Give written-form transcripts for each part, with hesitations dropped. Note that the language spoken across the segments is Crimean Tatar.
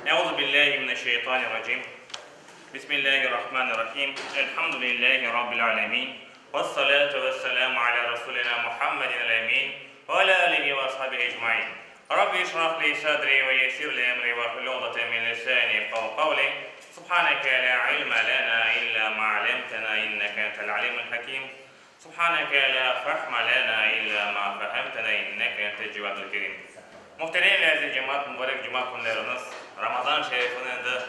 Euzu billahi mineşşeytanirracim. Bismillahirrahmanirrahim. Elhamdülillahi rabbil alemin. Vessalatu vesselamu ala rasulina Muhammedin emin ve ala alihi ve ashabihi ecmain. Rabbi işrah li sadri ve yessir li emri ve hlul uqdeten min lisani yefkahu kavli. Subhaneke la ilme lena illa ma allamtena inneke entel alimul hakim. Subhaneke la fehme lena illa ma fehemtena inneke entel cevadul kerim. Muhterem ve aziz cemaat, mübarek cuma künleriñiz, Ramazan şerifiniñ endi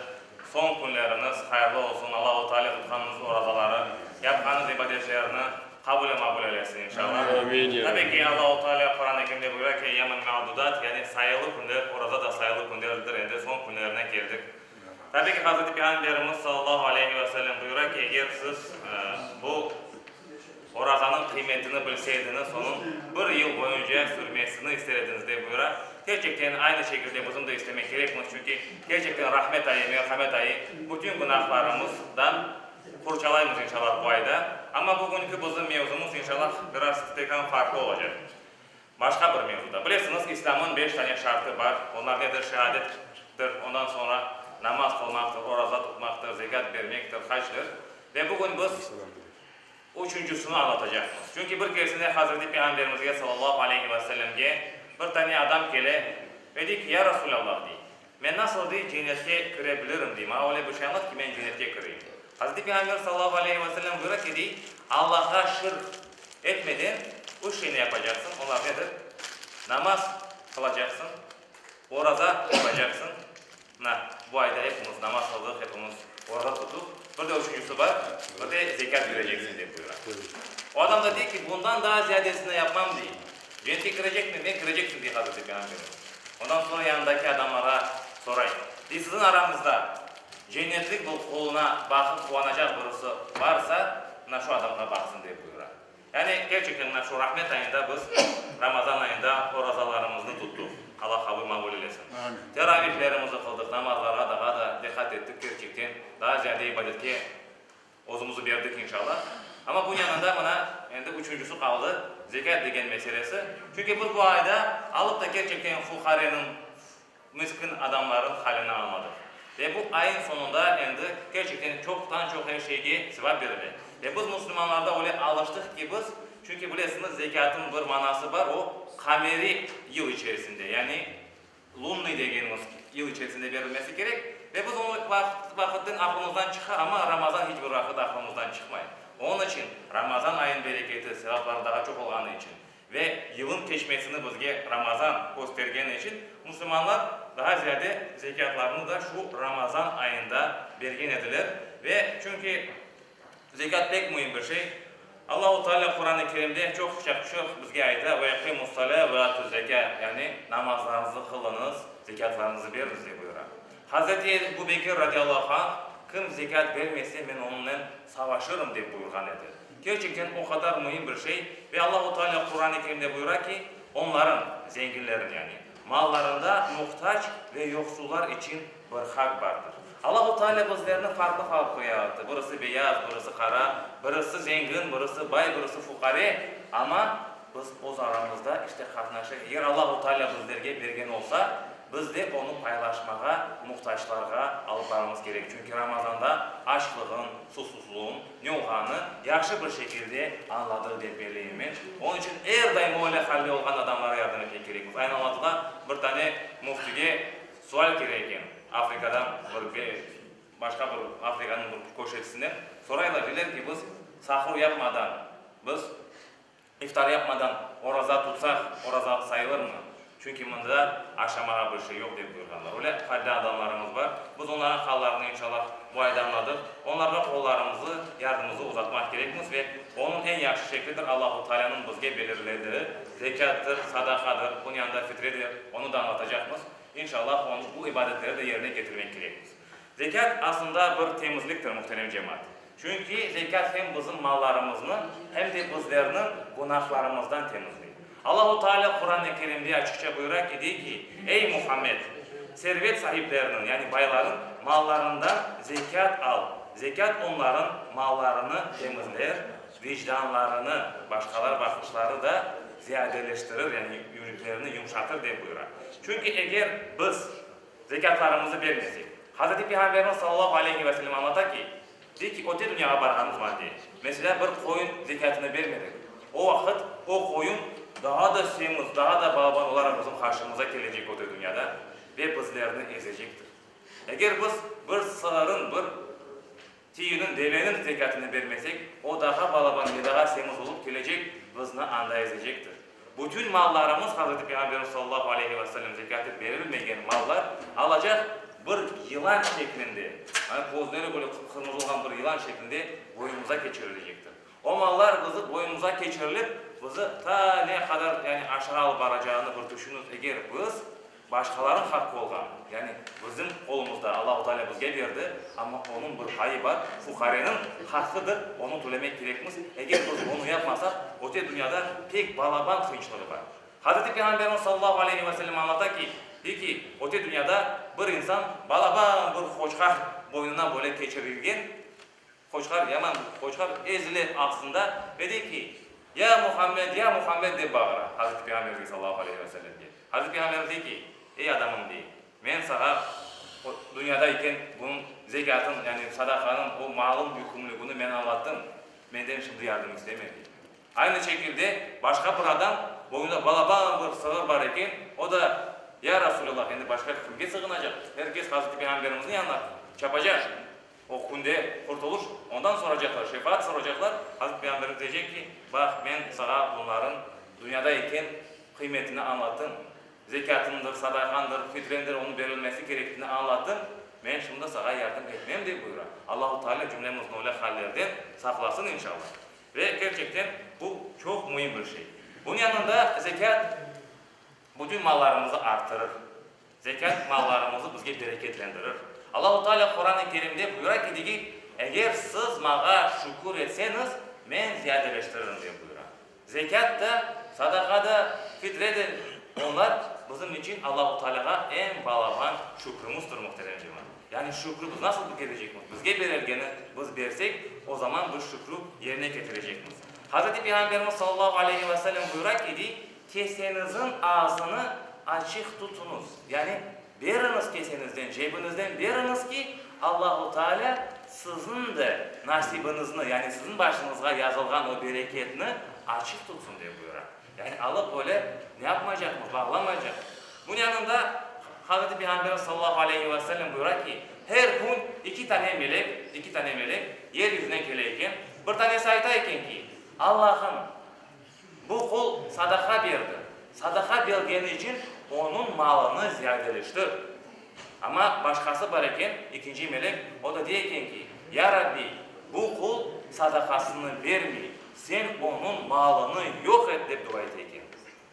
soñ künleriñiz hayırlı olsun. Allahu Teala tutqanıñız orazaları, yapqanıñız ibadetlerni qabul ve maqbul eylesin inşallah. Amin. Tabi ki, Allahu Teala Quran-ı Kerimde buyura ki, Eyyamen ma'dudat, yani sayılı künler, oraza da sayılı künlerdir, endi soñ künlerine keldik. Tabi ki, Hazreti Peyğamberimiz sallallahu aleyhi ve sellem buyura ki, eger siz bu orazanıñ qıymetini bilse ediñiz, onıñ bir yıl boyunca sürmesini ister ediñiz, dep buyura. Kerçekten, aynı şekilde bizim de istemek kerekmiz, çünki kerçekten rahmet ayı, merhamet ayı, bütün günahlarımızdan qorçalaymız, inşallah, bu ayda. Amma bugünki bizim mevzumız, inşallah, biraz tekrar farqlı olacaq. Başqa bir mevzuda. Bilesiñiz, İslâmnıñ beş tane şartı bar. Onlar nedir? Şeadettir, ondan soñra namaz qılmaqtır, oraza tutmaqtır, zekât bermektir, hacdır. Ve bugün biz üçüncisini añlatacaqmız. Çünki bir keresinde Hazreti Peyğamberimizge, salâllahu aleyhi ve sellemge, bir tane adam kele ve dey ki, Ya Resulâllah, dey, men nasıl, dey, cennetke kire bilirim, dey, maña öyle bir şey añlat ki, men cennetke kireyim. Hazreti Peyğamber, salâllahu aleyhi ve sellem, buyura ki, dey, Allahğa şirk etmeden üç şeyni yapacaqsıñ, olar nedir? Namaz qılacaqsıñ, oraza tutacaqsıñ, mına, bu ayda epimiz namaz qıldıq, epimiz oraza tutuq, bir de üçüncüsi bar, bir de zekât bereceksiñ, dep buyura. O adam da dey ki, bundan daa ziyadesini yapmam, dey. Cennetke kirecekmi? Men kireceksiñ, dey Hazreti Peyğamberimiz. Ondan soñra yanındaki adamlarğa soray, dey, siziñ arañızda cennetlik bir quluna baqıp quvanacaq birisi barsa, mına şu adamğa baqsın, dep buyura. Yani, kerçekten mına şu rahmet ayında biz Ramazan ayında orazalarımıznı tuttuq. Allah qabul maqbul eylesin. Teravihlerimizni qıldıq, namazlarğa daha da diqqat ettik, kerçekten daa ziyade ibadetke özümizni berdik, inşallah. Amma bunıñ yanında mına endi üçüncüsi qaldı, zekât degen meselesi. Çünki biz bu ayda alıp da kerçekten fuqareniñ, miskin adamlarnıñ halini añladıq. Ve bu ayın soñunda endi kerçekten çoqtan-çoq er şeyge sevap berile. Ve biz musulmanlarda öyle alıştıq ki biz, çünki bilesiñiz zekâtnıñ bir manası bar, o qameriy yıl içerisinde, yani lunnıy degenimiz yıl içerisinde berilmesi kerek. Ve biz onı vaqıt-vaqıtten aqlımızdan çıqa, amma Ramazan hiç bir vaqıt aqlımızdan çıqmay. Onıñ içün Ramazan ayınıñ bereketi, sevapları daha çoq olğanı içün Ve yılın keçmesini bizge Ramazan köstergeni içün, musulmanlar daa ziyade zekâtlarını da şu Ramazan ayında bergen ediler. Ve çünki zekât pek müim bir şey. Allahu Teala Quran-ı Kerimde çoqça-çoq bizge ayta, Ve eqimus-salâ ve atuz-zekâ, yani namazlarıñızı qılıñız, zekâtlarıñızı beriñiz, dep buyura. Hazreti Ebu Bekir radiyallahu anh, Kim zekât bermese, men onıñnen savaşırım, dep buyurğan edi. Kerçekten o qadar müim bir şey ve Allahu Teala Quran-ı Kerimde buyura ki, onların, zenginlerin yani, mallarında muhtac ve yoqsullar içün bir haq bardır. Allahu Teala bizlerni farqlı-farqlı yarattı, birisi beyaz, birisi qara, birisi zengin, birisi bay, birisi fuqare, amma biz öz aramızda işte qatnaşa, eger Allahu Teala bizlerge bergen olsa, Biz de onı paylaşmağa, muhtaçlarğa alıp barmamız kerek, çünki Ramazanda açlığın, susuzluğın ne olğanını yahşı bir şekilde añladıq dep belleyim men. Onıñ içün er daim öyle halde olğan adamlara yardım etmek kerekmiz. Aynı Almatıda bir tane müftige sual kele eken, Afrikadan bir başqa bir Afrikanıñ bir köşesinden soraylar, deyler ki, biz sahur yapmadan, biz İftar yapmadan oraza tutsaq, oraza sayılırmı? Çünki mında aşamağa bir şey yoq, dep buyurğanlar. Öyle halde adamlarımız bar. Biz onlarnıñ hallarını, inşallah, bu ayda añladıq. Onlarğa qollarımızı, yardımımızı uzatmaq kerekmiz ve onıñ eñ yahşı şeklidir Allahu Taalânıñ bizge belirlediği zekâttır, sadaqadır, bunıñ yanında fitre de, onı da añlatacaqmız. İnşallah, onı, bu ibadetleri de yerine ketirmek kerekmiz. Zekât aslında bir temizliktir, muhterem cemaat. Çünki zekât hem bizim mallarımıznı, hem de bizlerni günahlarımızdan temizley. Allahu Teala Quran-ı Kerimde açıqça buyura ki, dey ki, Ey, Muhammed! Servet sahipleriniñ, yani bayların, mallarından zekât al. Zekât onların mallarını temizler, vicdanlarını, başqalar baqışları da ziyadeleştirir, yani yüreklerini yumşatır, dep buyura. Çünki eger biz. zekâtlarımızı bermesek, Hazreti Peyğamberimiz sallallahu aleyhi ve sellem añlata ki, dey ki, öte dünyağa barğanımız madde, meselâ, bir qoyun zekâtını bermedik, o vaqıt o qoyun daa da semiz, daa da balaban olaraq bizim qarşımıza kelecek öte dünyada ve bizlerni ezecektir. Eger biz bir sığırın, bir Tiyünniñ, deveniñ zekâtını bermesek, o daha balaban ve daha semiz olıp kelecek, bizni anda ezecektir. Bütün mallarımız, Hazreti Peyğamberimiz sallallahu aleyhi ve sellem zekâtı berilmegen mallar, alacaq bir yılan şeklinde, yani közleri böyle qıp-qırmızı olğan bir yılan şeklinde boyunımıza keçirilecektir. O mallar bizi boyunımıza keçirilip, bizi ta ne qadar, yani aşağı alıp baracağını bir tüşüniz, eger biz Başqalarnıñ haqqı olğan, yani bizim qolumızda, Allahu Teala bizge berdi, amma onıñ bir payı bar, fuqareniñ haqqıdır, onı tölemek kerekmiz. Eger biz bunı yapmasaq, öte dünyada pek balaban qıyınçılığı bar. Hazreti Peyğamberimiz sallallahu aleyhi ve sellem añlata ki, dey ki, öte dünyada bir insan balaban bir qoçqar boynuna böyle keçirilgen, Qoçqar, yaman qoçqar ezile astında ve dey ki, Ya Muhammed, ya Muhammed! dep bağıra Hazreti Peyğamberimizge sallallahu aleyhi ve sellemge. Hazreti Peyğamberimiz dey ki, Ey adamım, dey, men sağa o dünyada iken bunıñ zekâtın, yani sadaqanıñ, o malın yükümlügini men añlattım, menden şimdi yardım isteme, dey. Aynı şekilde başqa bir adam, boyunda balaban bir sığır bar eken, o da, Ya Rasulâllah, endi başqa kimge sığınacaq? Er kes Hazreti Peyğamberimizniñ yanına çapacaq. O künde qurtulış ondan soracaqlar, şefaat soracaqlar. Hazreti Peyğamberimiz deycek ki, Baq, men sağa bunların dünyada eken qıymetini añlattım. Zekâtındır, sadaqandır, fitrendir, onıñ berilmesi kerektiğini añlattım. Men şimdi sağa yardım etmem, dep buyura. Allahu Teala cümlemizni öyle hallerden saqlasın, inşallah. Ve kerçekten bu çoq müim bir şey. Bunıñ yanında zekât bütün mallarımızı arttırır. Zekât mallarımızı bizge bereketlendirir. Allahu Teala Quran-ı Kerimde buyura ki, degey, Eger siz mağa şükür etseñiz, men ziyadeleştiririm, dep buyura. Zekât da, sadaqa da, fitre de, onlar bizim içün Allahu Tealağa eñ balaban şükrümizdir, muhterem cemaat. Yani şükrü biz nasıl kerecekmiz? Bizge berilgeni biz bersek, o zaman biz şükrü yerine ketirecekmiz. Hazreti Peyğamberimiz sallallahu aleyhi ve sellem buyura ki, dey, Keseñizniñ ağzını açıq tutuñız, yani beriñiz keseñizden, cebiñizden beriñiz ki, Allahu Teala siziñ de nasibiñizni, yani siziñ başıñızğa yazılğan o bereketni açıq tutsın, dep buyura. Yani alıp öyle ne yapmaycaqmız, bağlamaycaq. Bunıñ yanında Hazreti Peyğamberimiz sallallahu aleyhi ve sellem buyura ki, her kün iki tane melek, iki tane melek yer yüzüne kele eken, bir tanesi ayta eken ki, Allahım, Bu qul sadaqa berdi. Sadaqa bergeni içün onıñ malını ziyadeleştir. Amma başqası bar eken, ekinci melek, o da dey eken ki, Ya Rabbi, bu qul sadaqasını bermey, Sen onıñ malını yoq et, dep dua ete eken.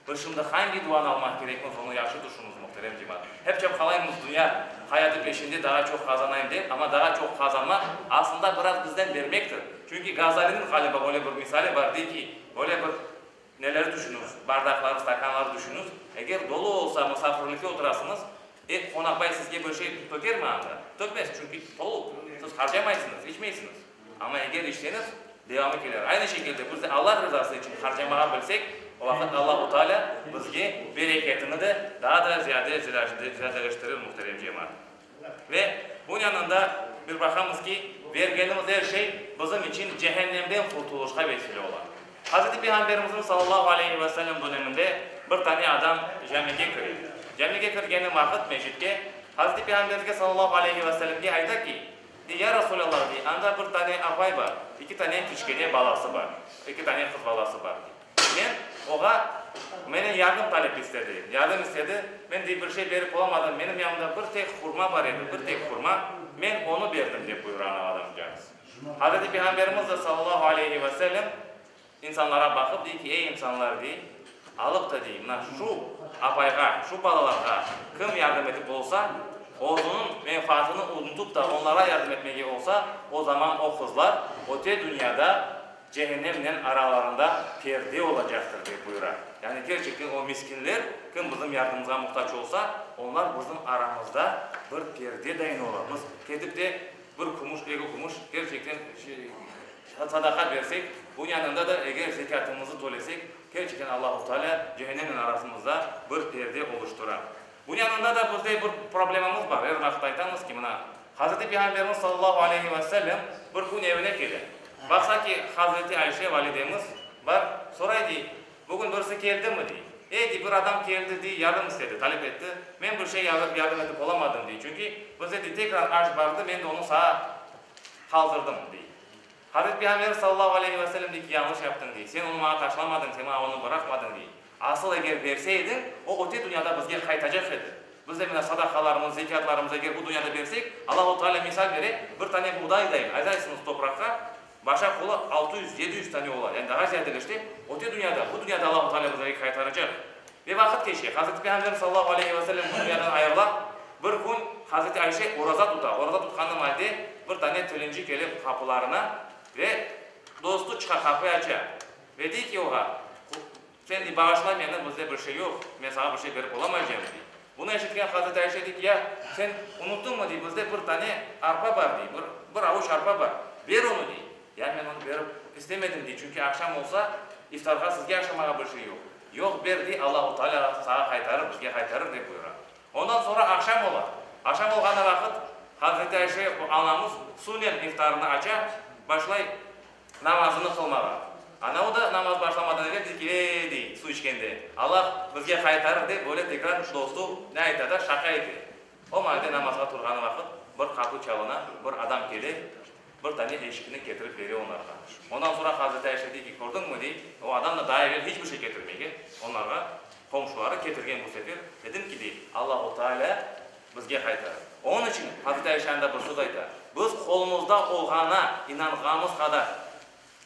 Biz şimdi hangi duanı almaq kerekmiz, onı yahşı tüşüñiz, muhterem cemaat. Hep çapqalaymız dünya hayatı peşinde daa çoq qazanayım dep, amma daa çoq qazanmaq aslında biraz bizden bermektir. Çünki Gazaliniñ, ğaliba, böyle bir misali bar, dey ki, böyle bir neleri tüşüñiz, bardaqları, stakanları tüşüñiz, eger dolu olsa, musafirlikke oturasıñız, e, qonaqbay sizge bir şey tökermi anda? Tökmez, çünki tolu, siz harcamaysıñız, içmeysiñiz. Amma eger içseñiz, devamı kelir. Aynı şekilde biz de Allah rızası içün harcamağa bilsek, o vaqıt Allahu Teala bizge bereketini de daa da ziyade ziyadeleştirir, muhterem cemaat. Ve bunıñ yanında bir baqamız ki, bergenimiz er şey bizim içün cehennemden qurtulışqa vesile ola. Hazreti Peyğamberimizniñ sallallahu aleyhi ve sellem döneminde bir tane adam camige kire. Camige kirgeni vaqıt, mescitke, Hazreti Peyğamberimizge sallallahu aleyhi ve sellemge ayta ki, Dey, ya Resulallah, dey, anda bir tane apay bar, eki tane kiçkene balası bar, eki tane qız balası bar, dey. Men oğa, menden yardım talep istedi, yardım istedi, men, dey, bir şey berip olamadım, menim yanımda bir tek hurma bar edi, bir tek hurma, men onı berdim, dep buyura anav adamcağız. Hazreti Peyğamberimiz de, sallallahu aleyhi ve sellem, insanlara baqıp, dey ki, ey insanlar, dey, alıp da, dey, mına şu apayğa, şu balalarğa kim yardım etip olsa, özüniñ menfaatını unutıp da onlara yardım etmege olsa, o zaman o qızlar öte dünyada Cehennemnen aralarında perde olacaqtır, dep buyura. Yani kerçekten o miskinler, kim bizim yardımımızğa muhtac olsa, onlar bizim aramızda bir perde dayın ola. Biz ketip de bir kümüş, eki kümüş kerçekten sadaqa bersek, bunıñ yanında da eger zekâtımızı tölesek, kerçekten Allahu Teala cehennemnen arasımızda bir perde oluştura. Bunıñ yanında da bizde bir problemamız bar, er vaqıt aytamız ki, mına, Hazreti Peyğamberimiz sallallahu aleyhi ve sellem bir kün evine kele. Baqsa ki, Hazreti Ayşe validemiz bar, soray dey, Bugün birisi keldimi? dey. E, dey, bir adam keldi, dey, yardım istedi, talep etti. Men bir şey yardım etip olamadım, dey, çünki bizde, dey, tekrar aş bardı, men de onı sağa qaldırdım, dey. Hazreti Peyğamberimiz sallallahu aleyhi ve sellem dey ki, Yañlış yaptıñ, dey, sen onı maña taşlamadıñ, sen maña onı bıraqmadıñ, dey. Asıl eger berse ediñ, o öte dünyada bizge qaytacaq edi. Biz de mına sadaqalarımız, zekâtlarımız eger bu dünyada bersek, Allahu Teala misal bere, bir tane buğday dayın aydaysıñız topraqqa, başaq ola 600, 700 tane ola, yani daha ziyadeleşte, öte dünyada, bu dünyada Allahu Teala bizlerge qaytaracaq. Ve vaqıt keçe, Hazreti Peyğamberimiz sallallahu aleyhi ve sellem bu dünyadan ayırıla, bir kün Hazreti Ayşe oraza tuta, oraza tutqanı malde bir tane tilenci kele qapılarına ve dostu çıqa, qapıyı aça ve dey ki oğa, Sen, dey, bağışla meni, bizde bir şey yoq, men saña bir şey berip olamaycam, dey. Bunı eşitken Hazreti Ayşe dey ki, Ya, sen unuttıñmı, dey, bizde bir tane arpa bar, dey, bir, bir avuç arpa bar, ber onı, dey. Ya, men onı berip istemedim, dey, çünki aqşam olsa, iftarğa sizge aşamağa bir şey yoq. Yoq, ber, dey, Allahu Teala saña qaytarır, bizge qaytarır, dep buyura. Ondan soñra aqşam ola. Aqşam olğanı vaqıt Hazreti Ayşe anamız suvnen iftarını aça, başlay namazını qılmağa. Ana o da namaz başlamadan evel dey ki, Ey, dey, suv içkende, Allah bizge qaytarır, dep böyle tekrar dostu ne ayta da, şaqa ete. O maalde namazğa turğanı vaqıt bir qapı çalına, bir adam kele, bir tane eşikni ketirip bere onlarğa. Ondan soñra Hazreti Ayşe dey ki, Kördiñmi, dey, o adam da daa evel hiç bir şey ketirmegen, onlarğa qomşuları ketirgen bu sefer, dedim ki, dey, Allahu Teala bizge qaytarır. Onıñ içün Hazreti Ayşe anda bir söz ayta, Biz qolumızda olğana inanğanımız qadar,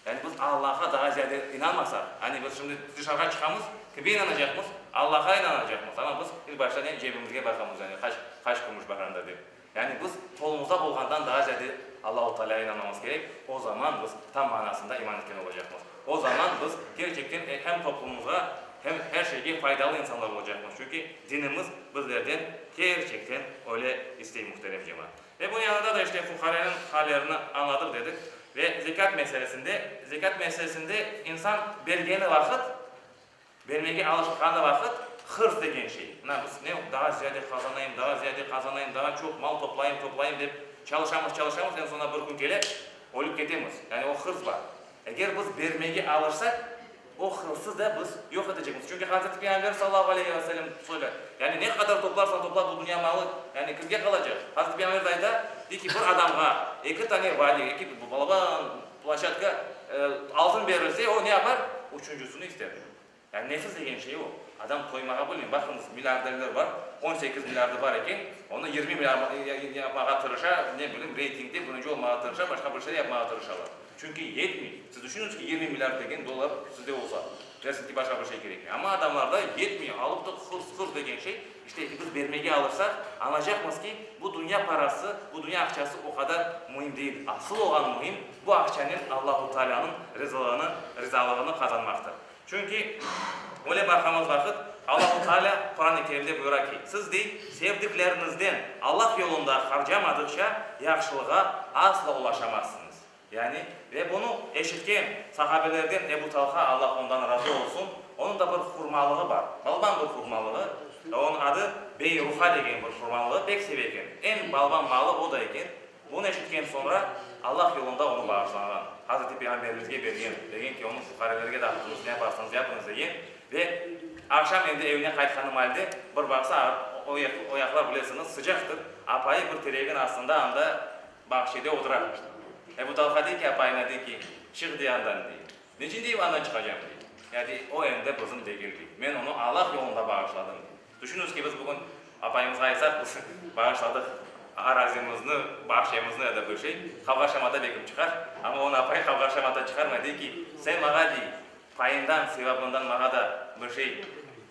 yani biz Allahqa daa ziyade inanmasaq, yani biz şimdi dışarığa çıqamız, kimge inanacaqmız? Allahqa inanacaqmız, amma biz ilk başta ne, cebimizge baqamız, yani qaç, qaç kümüş bar anda dep. Yani biz qolumızda olğandan daa ziyade Allahu Tealâğa inanmamız kerek, o zaman biz tam manasında iman etken olacaqmız. O zaman biz kerçekten hem toplumımızğa, hem her şeyge faydalı insanlar olacaqmız, çünki dinimiz bizlerden kerçekten öyle istey, muhterem cemaat. Ve bunıñ yanında da işte fuqareniñ hallerini añladıq dedik. Ve zekât meselesinde, zekât meselesinde insan bergeni vaqıt, Bermege alışqanı vaqıt, hırs degen şey, mına biz ne, daa ziyade qazanayım, daa ziyade qazanayım, daa çoq mal toplayım, toplayım dep çalışamız, çalışamız, eñ soñunda bir kün kele, ölüp ketemiz. Yani o hırs bar. Eger biz bermege alışsaq, o hırsı da biz yoq etecekmiz. Çünki Hazreti Peyğamber sallallahu aleyhi ve sellem söyle, yani ne qadar toplarsañ topla bu dünya malı, yani kimge qalacaq? Hazreti Peyğamber de ayta, dey ki, bir adamğa eki tane vali, eki balaban ploşadka altın berilse, o ne yapar? Üçüncisini ister. Yani nefis degen şey o. Adam toymağa bilmey. Baqıñız, milliarderler bar, 18 milliardı bar eken, onı 20 milliard yapmağa tırışa, ne bileyim, reytingde birinci olmağa tırışa, başqa bir şeyler yapmağa tırışalar. Çünki yetmey. Siz düşüniñiz ki, 20 milliard degen dollar sizde olsa, dersiñ ki, başqa bir şey kerekmey. Amma adamlarda yetmey, alıp da hırs, hırs degen şey. İşte, biz bermege alışsaq, añlaycaqmız ki, bu dünya parası, bu dünya aqçası o qadar müim değil. Asıl olğan müim, bu aqçanen Allahu Taalânıñ rızalığını, rizalığını qazanmaqtır. Çünki, öyle baqamız vaqıt, Allahu Taalâ Quran-ı Kerimde buyura ki, Siz, dey, sevdikleriñizden Allah yolunda harcamadıqça, yahşılığa asla ulaşamazsıñız. Yani, ve bunı eşitken sahabelerden Ebu Talha, Allah ondan razı olsun, onıñ da bir hurmalığı bar, balaban bir hurmalığı, ve onıñ adı Beyruha degen bir hurmalığı, pek seve eken, eñ balaban malı o da eken. Bunı eşitken soñra, Allah yolunda onı bağışlanğan, Hazreti Peyğamberimizge bergen, degen ki, onı fuqarelerge dağıtıñız, ne yaparsıñız, yapıñız degen. Ve aqşam endi evine qaytqanı malde, bir baqsa, o yaqlar, bilesiñiz, sıcaqtır, apayı bir teregin astında anda Bağçede otura. Ebu Talha dey ki, apayına dey ki, Çıq dey andan dey. Niçün dey andan çıqacam dey. Ya dey, o endi bizim degil dey. Men onı Allah yolunda bağışladım dey. Tüşüniñiz ki, biz bugün apayımızğa aytsaq, biz bağışladıq arazimizni, bağçemizni ya da bir şey, qavğa-şamata belkim çıqar. Amma onıñ apayı qavğa-şamata çıqarmay, dey ki, sen mağa dey, Payından, sevabından mağa da bir şey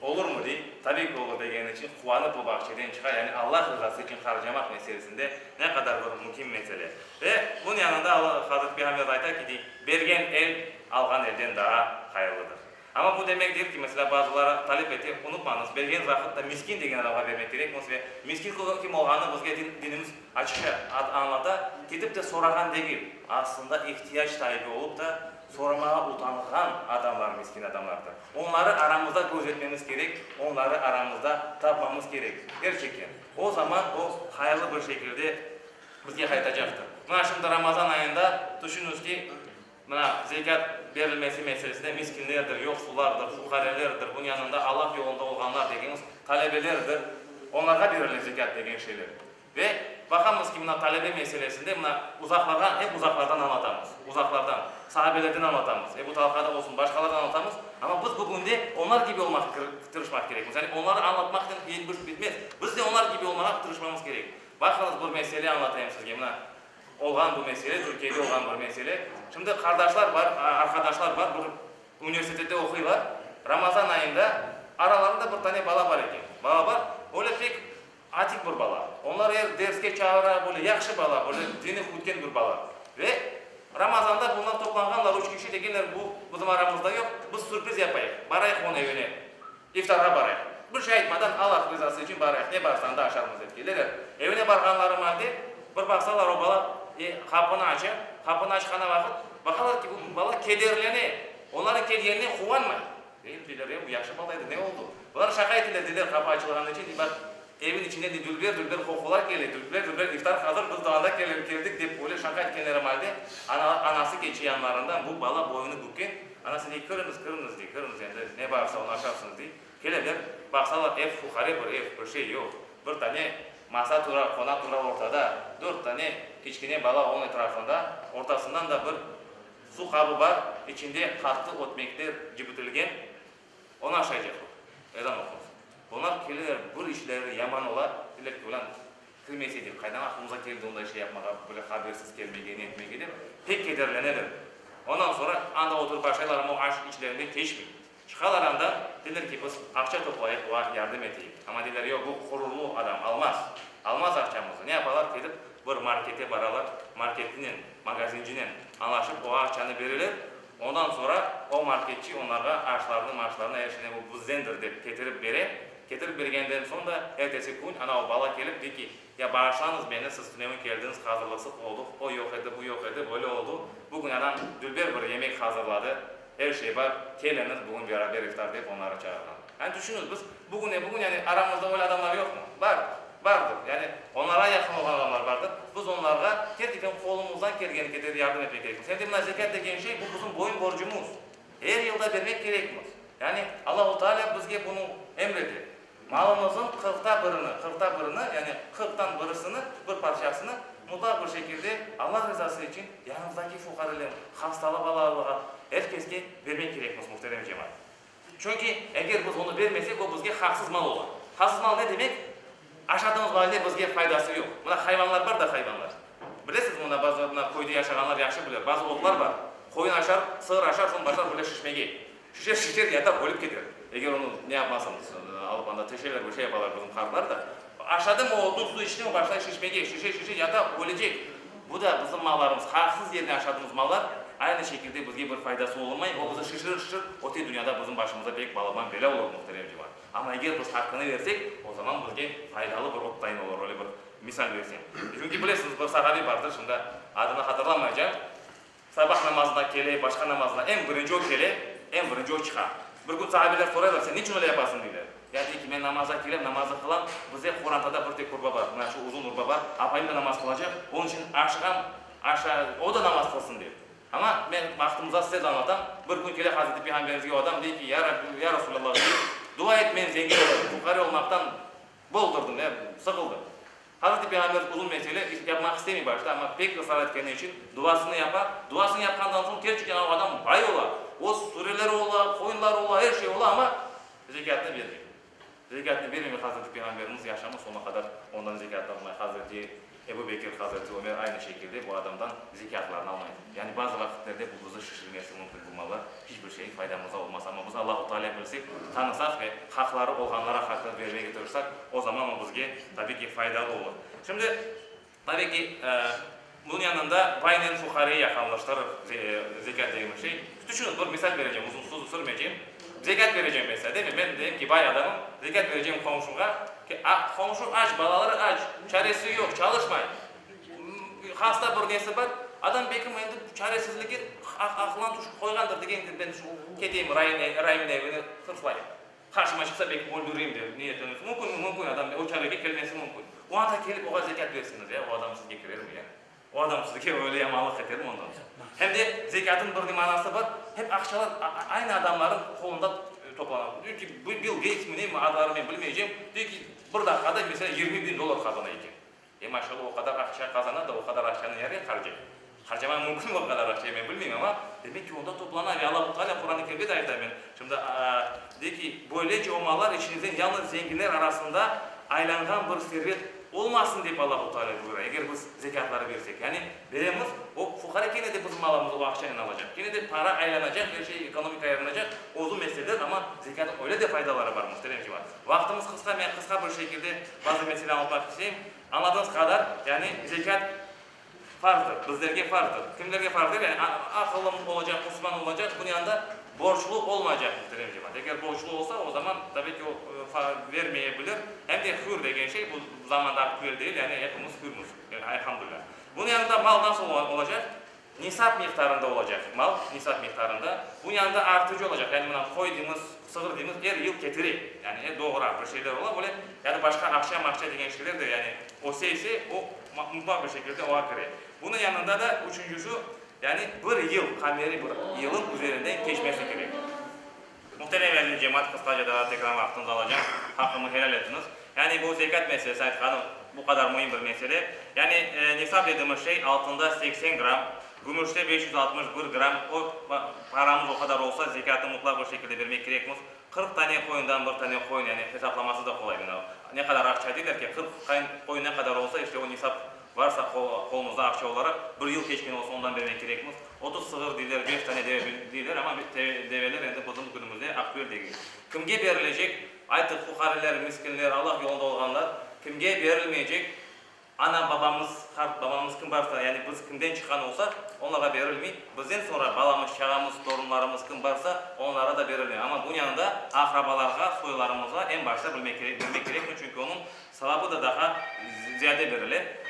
olurmı, dey. Tabiy ki, olur degeni içün quvanıp o bağçeden çıqa. Yani Allah rızası içün harcamaq meselesinde ne qadar bir mühim mesele. Ve bunıñ yanında Alla, Hazreti Peyğamberimiz ayta ki, dey, bergen el alğan elden daa hayırlıdır. Amma bu demek degil ki, meselâ, bazıları talep ete, unutmañız, bergen vaqıtta miskin degen adamğa bermek kerekmiz ve miskin kim olğanını bizge din, dinimiz açıqça añlata, ketip de sorağan degil, aslında ihtiyac saibi olıp da. Soramağa utanğan adamlar miskin adamlardır. Onları aramızda közetmemiz kerek, onları aramızda tapmamız kerek. Kerçekten, o zaman o hayırlı bir şekilde bizge qaytacaqtır. Mına şimdi Ramazan ayında tüşüñiz ki, mına zekât berilmesi meselesinde miskinlerdir, yoqsullardır, fuqarelerdir, bunıñ yanında Allah yolunda olğanlar degeniz talebelerdir, onlarğa berile zekât degen şeyler. Ve baqamız ki, mına talebe meselesinde mına uzaqlarğa, hep uzaqlardan añlatamız, uzaqlardan, sahabelerden añlatamız, Ebu Talhada olsun, başqalardan añlatamız, amma biz bugünde onlar kibi olmaq tırışmaq kerekmiz. Yani onları añlatmaqnen iş bitmez, biz de onlar kibi olmağa tırışmamız kerek. Baqıñız, bir mesele añlatayım sizge, mına olğan bu mesele, Türkiyede olğan bir mesele. Şimdi qardaşlar bar, arqadaşlar bar, bir universitette oquylar, Ramazan ayında aralarında bir tane bala bar eken, bala bar, öyle pek Atik bir bala. Onlar er derske çağıra, böyle yahşı bala, böyle dini kütken bir bala. Ve Ramazanda bunlar toplanğanlar, üç kişi, degenler, bu bizim aramızda yoq, biz sürpriz yapayıq, barayıq onıñ evine, iftarğa barayıq. Bir şey aytmadan, Allah rızası içün barayıq, ne barsa anda aşarmız, dep keleler. Evine barğanları malde, bir baqsalar, o bala qapını aça, qapını açqanı vaqıt, baqalar ki, bu bala kederlene, onlarnıñ kelgenine quvanmay. Deyim, deyler, e, bu yahşı bala edi, ne oldu? Bular şaqa eteler, deyler, qapı açılğanı içün, dey, baq, evin içinden, dey, dülber-dülber qoqular kele, dülber-dülber iftar hazır, biz de anda keldik, dep öyle şaqa etkenleri malde, ana, anası keçe yanlarından, bu bala boyunı bükken, anası dey, kiriñiz, kiriñiz, dey, kiriñiz endi, ne barsa onı aşarsıñız, dey. Keleler, baqsalar, ev fuqare bir ev, bir şey yoq, bir tane masa tura, qona tura ortada, dört tane kiçkene bala onıñ etrafında, ortasından da bir Su qabı bar, içinde qattı ötmekler cibitilgen, onı aşaycaqlar. Ezan oqunsın. Bunlar keleler, bir işleri yaman ola, deyler ki, ulân, kirmeseydik, qaydan aqlımıza keldi onday şey yapmağa, böyle habersiz kelmege, ne etmege dep, pek kederleneler. Ondan soñra anda oturıp aşaylar, amma o aş içlerinde keçmey. Çıqalar andan, deyler ki, biz aqça toplayıq, oğa yardım eteyik. Amma deyler, yoq, bu qururlı adam, almaz. Almaz aqçamıznı. Ne yapalar, ketip bir markete baralar, marketlinen, magazincinen añlaşıp, oğa aqçanı bereler. Ondan soñra o marketçi onlarğa aşlarnı, maşlarnı, er şeyni bu bizdendir dep ketirip bere. Ketirip bergenden soñ da ertesi kün ana o bala kelip dey ki, ya bağışlañız meni, siz tünevin keldiñiz, hazırlıqsız olduq, o yoq edi, bu yoq edi, böyle oldu. Bugün anam dülber bir yemek hazırladı. Er şey bar, keliñiz, bugün beraber iftar, dep onları çağırğan. Yani tüşüñiz, biz bugüne bugün, yani aramızda öyle adamlar yoqmı? Bardır, bardır. Yani onlara yaqın olğan adamlar bardır. Biz onlarğa kerçekten qolumızdan kelgeni keder yardım etmek kerekmiz. Hem de mına zekât degen şey, bu bizim boyun borcumız. Er yılda bermek kerekmiz. Yani Allahu Teala bizge bunı emrete. Malımıznıñ qırqta birini, qırqta birini, yani qırqtan birisini, bir parçasını mutlaq bir şekilde Allah rızası içün yanımızdaki fuqareler, hastalı balalarğa, er keske bermek kerekmiz, muhterem cemaat. Çünki eger biz onı bermesek, o bizge haqsız mal ola. Haqsız mal ne demek? Aşadığımız malde bizge faydası yoq. Mına hayvanlar bar da hayvanlar. Bilesizmi, mına bazı mına köyde yaşağanlar yahşı bilir, bazı otlar bar, qoyun aşar, sığır aşar, soñ başlar böyle şişmege. Şişer, şişer, yatar, ölip keter. Eger onı ne yapmasañız, alıp anda teşeler, bir şey yapalar bizim qartlar da. Aşadımı o otnı, su içtimi, başlay şişmege, şişe, şişe, yata, ölecek. Bu da bizim mallarımız, haqsız yerden aşadığımız mallar, aynı şekilde bizge bir faydası olunmay, o bizi şişirir, şişir, öte dünyada bizim başımıza pek balaban belâ olur, muhterem cemaat. Amma eger biz haqqını bersek, o zaman bizge faydalı bir ot tayın olur, öyle bir misal bersem. Çünki bilesiñiz, bir sahabi bardır, şimdi adını hatırlamaycam, Sabah namazına kele, başqa namazına, eñ birinci o kele, eñ birinci o çıqa. Bir kün sahabeler soraylar, sen niçün öyle yapasıñ, deyler. Ya dey ki, men namaza kelem, namazı qılam, bizde qorantada bir tek urba bar, mına şu uzun urba bar, apayım da namaz qılacaq, onıñ içün aşığam, aşa, o da namaz qılsın dep. Amma men vaqtımıza size de añlatam, bir kün kele Hazreti Peyğamberimizge o adam, dey ki, ya Rabbi, ya Resulallah, dey, dua et, men zengin olayım, fuqare olmaqtan boldurdım, ya, sıqıldım. Hazreti Peyğamber uzun mesele iş yapmaq istemey başta, amma pek ısrar etkeni içün duasını yapa. Duasını yapqandan soñ kerçekten o adam bay ola, öz sürüleri ola, qoyunları ola, er şey ola, amma zekâtnı bermey. Zekâtnı bermey ve Hazreti Peyğamberimiz yaşamı soñuna qadar ondan zekâtnı almay. Hazreti Ebu Bekir, Hazreti Ömer aynı şekilde bu adamdan zekâtlarını almay. Yani bazı vaqıtlerde bu bizi şişirmesi mümkün bu mallar, hiç bir şey faydamıza olmaz. Amma biz Allahu Teala bilsek, tanısaq ve haqları olğanlara haqını bermege tırışsaq, o zaman o bizge, tabiy ki, faydalı olur. Şimdi, tabiy ki, bunıñ yanında baynen fuqareyi yaqınlaştırır zekât degen bir şey. Tüşüñiz, bir misal berecem, uzun söz sürmeycem. Zekât berecem mesela, değil mi? Men deyim ki, bay adamım, zekât berecem qomşumğa, ki, qomşu aç, balaları aç, çaresi yoq, çalışmay. Hasta bir nesi bar, adam belki endi çaresizligi. Aqlına tüşip qoyğandır, degen, ben şu keteyim Raimniñ evine hırslayım. Qarşıma çıqsa, belki öldüreyim dep niyetlenmesi mümkün, mümkün, adam o çarege kelmesi mümkün. O anda kelip oğa zekât berseñiz, ya, o adam sizge kirermi, ya? O adam sizge öyle yamanlıq etermi ondan soñ? Hem de zekâtnıñ bir de manası bar, hep aqçalar aynı adamlarnıñ qolunda toplana. Diyor ki, Bill Geytsmi, neymi, adlarını men bilmeycem, diyor ki, bir daqqada, meselâ, 20 biñ dollar qazana eken. E, maşallah, o qadar aqça qazana da, o qadar aqçanı nereye harcay? Harcamaq mümkünmi o qadar aqçayı, men bilmeyim, amma demek ki, onda toplana ve Allahu Teala Quran-ı Kerimde de ayta, men şimdi, dey ki, böylece o mallar içiñizden yalnız zenginler arasında aylanğan bir servet olmasın, dep Allahu Teala buyura, eger biz zekâtları bersek, yani beremiz, o fuqare kene de bizim malımızı o aqçanen alacaq, kene de para aylanacaq, er şey, ekonomika aylanacaq, uzun meseleler, amma zekâtnıñ öyle de faydaları bar, muhterem cemaat. Vaqtımız qısqa, men qısqa bir şekilde bazı mesele añlatmaq isteyim. Añladığıñız qadar, yani zekât farzdır, bizlerge farzdır. Kimlerge farzdır? Yani aqıllı olacaq, musulman olacaq, bunıñ yanında borclu olmaycaq, muhterem cemaat. Eger borclu olsa, o zaman, tabiy ki, o vermeye bilir. Hem de hür degen şey, bu zamanda aktüel değil, yani epimiz hürmüz, elhamdülilâ. Bunıñ yanında mal nasıl olacaq? Nisap miqdarında olacaq mal, nisap miqdarında. Bunıñ yanında artıcı olacaq, yani mına qoy deymiz, sığır deymiz, er yıl ketire, yani er doğura, bir şeyler ola, böyle, ya da başqa aqça-maqça degen şeyler de, yani öse ise, o mutlaq bir şekilde oğa kire. Bunıñ yanında da üçüncüsü, yani bir yıl, qameriy bir yılın üzerinden keçmesi kerek. Muhterem ve aziz cemaat, qısqaca daa tekrar vaqtıñızı alacam, haqqımı helal etiñiz. Yani bu zekât meselesi aytqanım bu qadar müim bir mesele. Yani nisap dediğimiz şey altında 80 gramm, gümüşte 561 gramm, o paramız o qadar olsa zekâtnı mutlaq bir şekilde bermek kerekmiz. 40 tane qoyundan bir tane qoyun, yani hesaplaması da qolay. Ne qadar aqça deyler ki, 40 qoyun ne qadar olsa, işte o nisap Varsa qolumızda aqça olaraq, bir yıl keçken olsa ondan bermek kerekmiz. 30 sığır deyler, beş tane deve deyler, amma develer endi bizim künümizde aktüel degil. Kimge berilecek, aytıq, fuqareler, miskinler, Allah yolunda olğanlar, kimge berilmeycek, ana-babamız, qart babamız kim barsa, yani biz kimden çıqqan olsaq, onlarğa berilmey. Bizden soñra balamız, çağamız, torunlarımız kim barsa, onlara da berilmey. Amma bunıñ yanında aqrabalarğa, soylarımızğa eñ başta bilmek bermek kerekmiz, çünki onıñ Savabı da daha ziyade berile.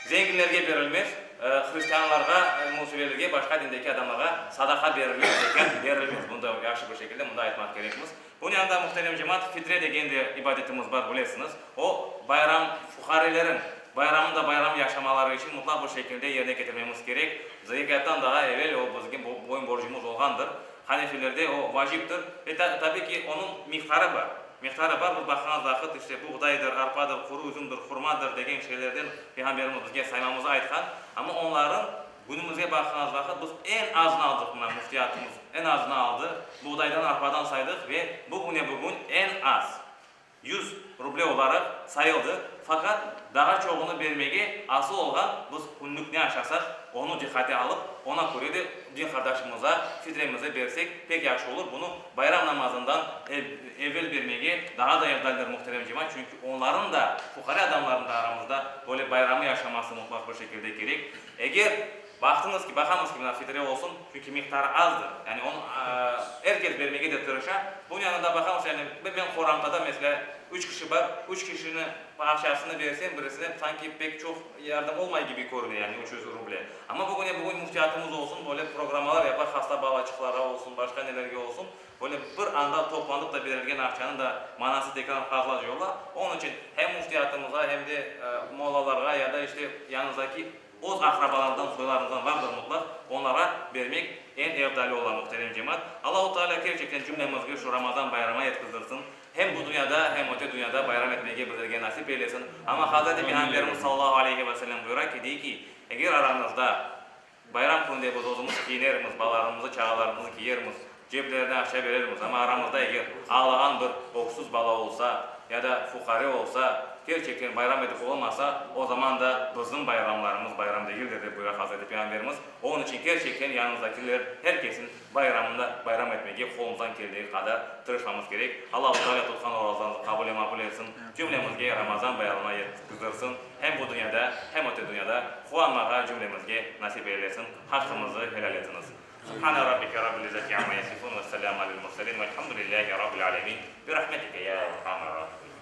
Zenginlerge berilmez, hristianlarğa, musevilerge, başqa dindeki adamlarğa sadaqa berilir, zekât berilmez. Bunı da yahşı bir şekilde mında aytmaq kerekmiz. Bunıñ yanında, muhterem cemaat, fitre degen de ibadetimiz bar, bilesiñiz. O, bayram, fuqarelerin bayramını da bayram yaşamaları içün mutlaq bir şekilde yerine ketirmemiz kerek. Zekâttan daa evel o bizge boyun-borcumız olğandır. Hanefilerde o vaciptir. Ve tabiy ki, onıñ miqdarı bar. Miqdarı bar, biz baqqanımız vaqıt, işte, buğdaydır, arpadır, quru üzümdir, hurmadır degen şeylerden Peyğamberimiz bizge saymamızı aytqan. Amma onların künümizge baqqanımız vaqıt biz eñ azını aldıq, mına, müftiyatımız eñ azını aldı, buğdaydan, arpadan saydıq ve bugüne-bugün eñ az 100 ruble olaraq sayıldı, faqat daha çoğunı bermege asıl olğan biz künlük ne aşasaq, onı diqqate alıp, ona köre de din qardaşımıza fitremizi bersek pek yahşı olur, bunı bayram namazından evel bermege daha da evdaldir, muhterem cemaat, çünki onların da, fuqare adamların da aramızda böyle bayramı yaşaması mutlaq bir şekilde kerek. Eger Baqtıñız ki, baqamız ki, mına fitre olsun, çünki miqdarı azdır. Yani onı er kes bermege de tırışa. Bunıñ yanında baqamız, yani men qorantada, meselâ, üç kişi bar, üç kişini aqçasını bersem birisine, sanki pek çoq yardım olmay kibi körüne, yani 300 ruble. Amma bugüne bugün müftiyatımız olsun, böyle programmalar yapa, hasta balaçıqlarğa olsun, başqa nelerge olsun, böyle bir anda toplanıp da berilgen aqçanıñ da manası tekrar fazlaca ola. Onıñ içün hem müftiyatımızğa, hem de mollalarğa ya da işte yanıñızdaki Öz aqrabalarıñızdan, soylarıñızdan vardır mutlaq, onlara bermek eñ evdali ola, muhterem cemaat. Allahu Teala kerçekten cümlemizge şu Ramazan bayramına yetkizdirsin. Hem bu dünyada, hem öte dünyada bayram etmege bizlerge nasip eylesin. Amma Hazreti Peyğamberimiz sallallahu aleyhi ve sellem buyura ki, dey ki, Eger arañızda bayram kününde biz özümiz kiyinermiz, balalarımızı, çağalarımızı kiyermiz, ceplerine aqça berermiz, amma aramızda eger ağlağan bir öksüz bala olsa, ya da fuqare olsa, kerçekten bayram etip olamasa, o zaman da bizim bayramlarımız bayram degildir, dep buyura Hazreti Peyğamberimiz. Onıñ içün kerçekten yanımızdakiler, her kesin bayramında bayram etmege qolumızdan keldiği qadar tırışmamız kerek. Allahu Teala tutqan orazamızı qabul ve maqbul etsin, cümlemizge Ramazan bayramına yetkizdirsin, hem bu dünyada, hem öte dünyada quvanmağa cümlemizge nasip eylesin. Haqqımızı helal etiñiz. Subhane rabbike rabbil izzeti amma yasifun ve selâmun alel murselin velhamdülillahi rabbil alemin. Bi rahmetike ya erhamer rahimin.